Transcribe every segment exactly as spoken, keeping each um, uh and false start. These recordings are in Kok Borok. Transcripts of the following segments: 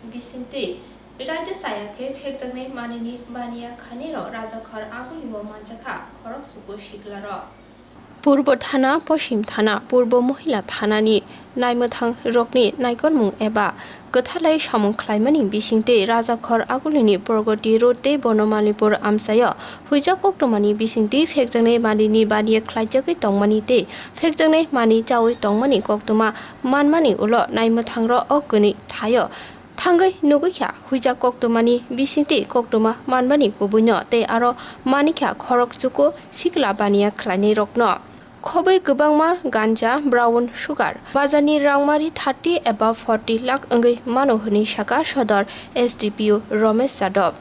Bisingtwi raida chaya khe phekjaknai manwini baniya khlainairok Rajakhor Agulio manjakha khorok suku siklarok. Purbo Thana, Poschim Thana, Purbo Mohila Thanani naimwthang rokni naikolmung eba kwthalai samung khlaimani bisingtwi Rajakhor Agulini Pragati Road tei Bonomalipur amchaio huijak koktwmani bisingtwi phekjaknai manwini baniya khlaijagwi tongmani tei phekjaknai manwi chaui tongmani koktwma manmani ulo naimwthangrok o kwnwi thaio thangwi nugwi kha huijak koktwmani bisingtwi koktwma manmani kubuino tei aro manikha khorok chuku sikla baniya khlainairokno. Khobwi kwbangma ganja, brown sugar, bazarni rangmari thirty eba forty lakh wngwi mano hwnwi sakha Sodor S D P O Romesh Yadav.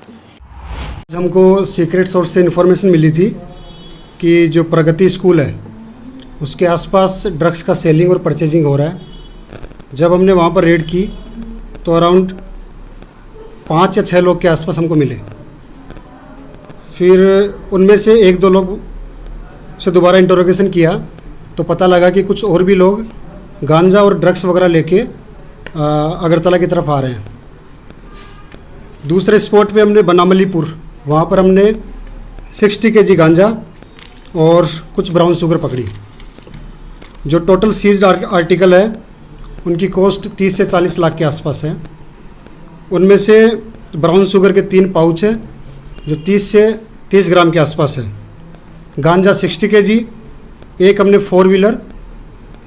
हमको secret source से इन्फॉर्मेशन मिली थी कि जो प्रगति स्कूल है, उसके आसपास ड्रग्स का सेलिंग और परचेजिंग हो रहा है। जब हमने वहाँ पर रेड की, तो अराउंड पाँच या छः लोग के आसपास हमको मिले। फिर उनमें से एक दो लोग से दोबारा इंटरोगेशन किया, तो पता लगा कि कुछ और भी लोग गांजा और ड्रग्स वगैरह लेके, अ, अगरतला की तरफ आ रहे हैं। दूसरे स्पॉट पे हमने बनामलीपुर, वहाँ पर हमने सिक्सटी केजी गांजा और कुछ ब्राउन शुगर पकड़ी। जो टोटल सीज्ड आर-, आर्टिकल है, उनकी कॉस्ट तीस से चालीस लाख के आसपास है। उनमें से ब्राउन शुगर के तीन पाउच है, जो तीस से तीस ग्राम के आसपास है। गांजा सिक्सटी केजी, एक हमने फोर व्हीलर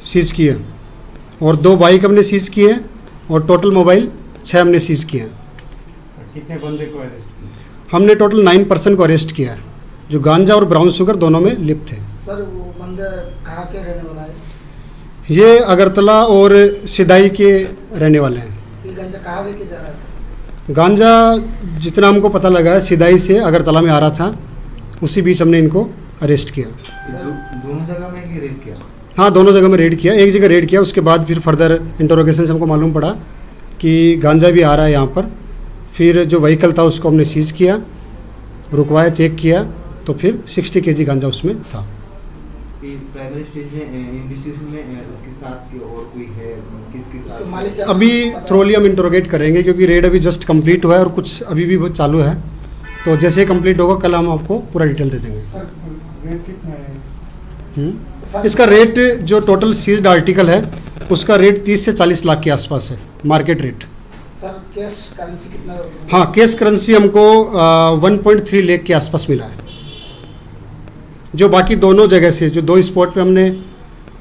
सीज की है और दो बाइक हमने सीज की है और टोटल मोबाइल छः हमने सीज किए हैं। कितने बंदे को अरेस्ट किया? हमने टोटल नाइन पर्सन को अरेस्ट किया है, जो गांजा और ब्राउन शुगर दोनों में लिप्त थे। सर, वो बंदा कहाँ के रहने वाला है? ये अगरतला और सिदाई के रहने वाले हैं। ये गांजा कहाँ लेके जा रहा था? गांजा, जितना हमको पता लगा है, सिदाई से अगरतला में आ रहा था, उसी बीच हमने इनको अरेस्ट किया। सर, दो-, दोनों जगह में ये रेड किया? हाँ, दोनों जगह में रेड किया। एक जगह रेड किया, उसके बाद फिर फर्दर इंटरोगेशन से हमको मालूम पड़ा कि गांजा भी आ रहा है यहाँ पर। फिर जो व्हीकल था, उसको हमने सीज किया, रुकवाया, चेक किया, तो फिर सिक्सटी केजी गांजा उसमें था। ये प्राइमरी स्टेज में, ए, इन्वेस्टिगेशन में, ए, उसके साथ के और कोई है, किसके साथ? उसके मालिक क्या अभी पता थ्रोली हम इंटरोगेट करेंगे, क्योंकि रेड अभी जस्ट कंप्लीट हुआ है और कुछ अभी भी वो चालू है। तो जैसे ही कंप्लीट होगा, कल हम आपको पूरा डिटेल दे देंगे। सर, रेट कितना है? हम्म। सर, इसका रेट, जो टोटल सीज्ड आर्टिकल है, उसका रेट तीस से चालीस लाख के आसपास है, market rate. Sir, cash currency कितना? हाँ, कैश करेंसी हमको, अ, वन पॉइंट थ्री लाख के आसपास मिला है। जो बाकी दोनों जगह से, जो दो स्पॉट पे हमने, अ,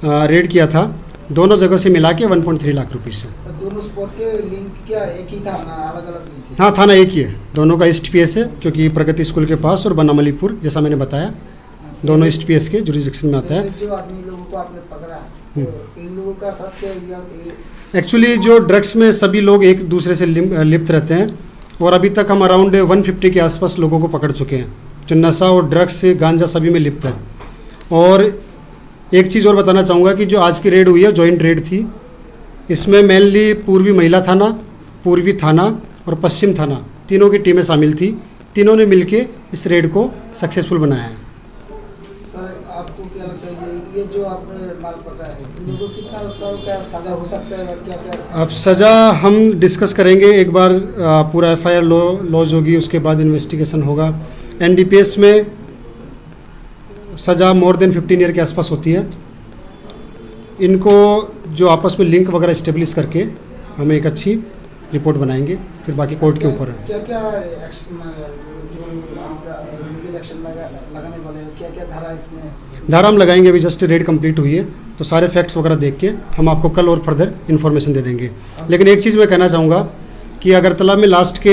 रेड किया था, दोनों जगह से मिला के वन पॉइंट थ्री लाख रुपीस है। सर, दोनों स्पॉट के लिंक क्या एक ही था ना, अलग-अलग लिंक है? हाँ, थाना एक ही है, दोनों का ईस्ट पीएस है, क्योंकि प्रगति स्कूल के पास और बनामलीपुर, जैसा मैंने बताया, दोनों ईस्ट पीएस के जुरिडिक्शन में आता है। ये जो आदमी लोगों को आपने पकड़ा, हम्म। तो इन लोगों का साथ क्या, या, ये एक्चुअली जो ड्रग्स में सभी लोग एक दूसरे से लिम-, अ, लिप्त रहते हैं और अभी तक हम अराउंड वन फिफ्टी के आसपास लोगों को पकड़ चुके हैं, जो नशा और ड्रग्स से गांजा सभी में लिप्त है। और एक चीज़ और बताना चाहूँगा कि जो आज की रेड हुई है, जॉइंट रेड थी, इसमें मेनली पूर्वी महिला थाना, पूर्वी थाना और पश्चिम थाना, तीनों की टीमें शामिल थी। तीनों ने मिलके इस रेड को सक्सेसफुल बनाया है। सर, आपको क्या लगता है, ये, ये जो आपने माल पकड़ा है, इन लोगों को कितना साल का सजा हो सकता है और क्या-क्या? अब सजा हम डिस्कस करेंगे एक बार, अ, पूरा एफआईआर लॉ-, लॉज होगी, उसके बाद इन्वेस्टिगेशन होगा। एनडीपीएस में सजा मोर देन फिफ्टीन ईयर के आसपास होती है। इनको जो आपस में लिंक वगैरह एस्टेब्लिश करके हमें एक अच्छी रिपोर्ट बनाएंगे, फिर बाकी कोर्ट के क्या, ऊपर है। क्या-क्या एक्शन, जो आप लीगल एक्शन लगा-, लगाने वाले हो, क्या-क्या धारा इसमें? धारा हम लगाएंगे, अभी जस्ट रेड कंप्लीट हुई है, तो सारे फैक्ट्स वगैरह देख के हम आपको कल और फर्दर इन्फॉर्मेशन दे देंगे। लेकिन एक चीज़ मैं कहना चाहूँगा कि अगरतला में लास्ट के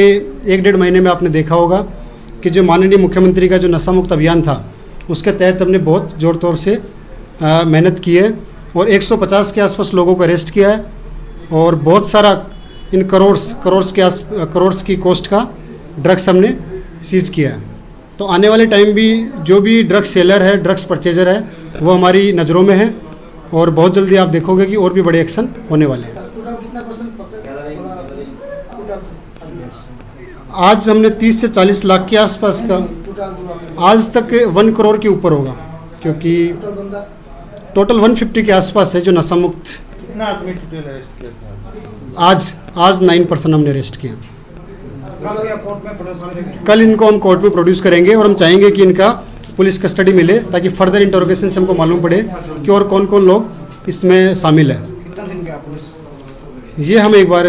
एक डेढ़ महीने में आपने देखा होगा कि जो माननीय मुख्यमंत्री का जो नशा मुक्त अभियान था, उसके तहत हमने बहुत ज़ोर तौर से, अ, मेहनत की है और एक सौ पचास के आसपास लोगों को अरेस्ट किया है और बहुत सारा इन करोड़्स, करोड़्स के आस-, करोड़्स की कॉस्ट का ड्रग्स हमने सीज किया है। तो आने वाले टाइम भी जो भी ड्रग्स सेलर है, ड्रग्स परचेजर है, वो हमारी नज़रों में है और बहुत जल्दी आप देखोगे कि और भी बड़े एक्शन होने वाले हैं। सर, टोटल कितना परसेंट पकड़, टोटल? आज हमने तीस से चालीस लाख के आसपास का, नहीं, टोटल जो आपने आज तक वन करोड़ के ऊपर होगा, क्योंकि टोटल बंदा? टोटल वन फिफ्टी के आसपास है जो नशा मुक्त। कितना आदमी टोटल अरेस्ट किया था? आज आज नाइन पर्सन हमने अरेस्ट किया। कल इनको हम कोर्ट में प्रोड्यूस करेंगे और हम चाहेंगे कि इनका पुलिस कस्टडी मिले, ताकि फर्दर इंटरोगेशन से हमको मालूम पड़े कि और कौन कौन लोग इसमें शामिल है। ये हम एक बार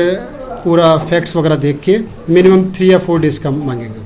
पूरा फैक्ट्स वगैरह देख के मिनिमम थ्री या फोर डेज का मांगेंगे।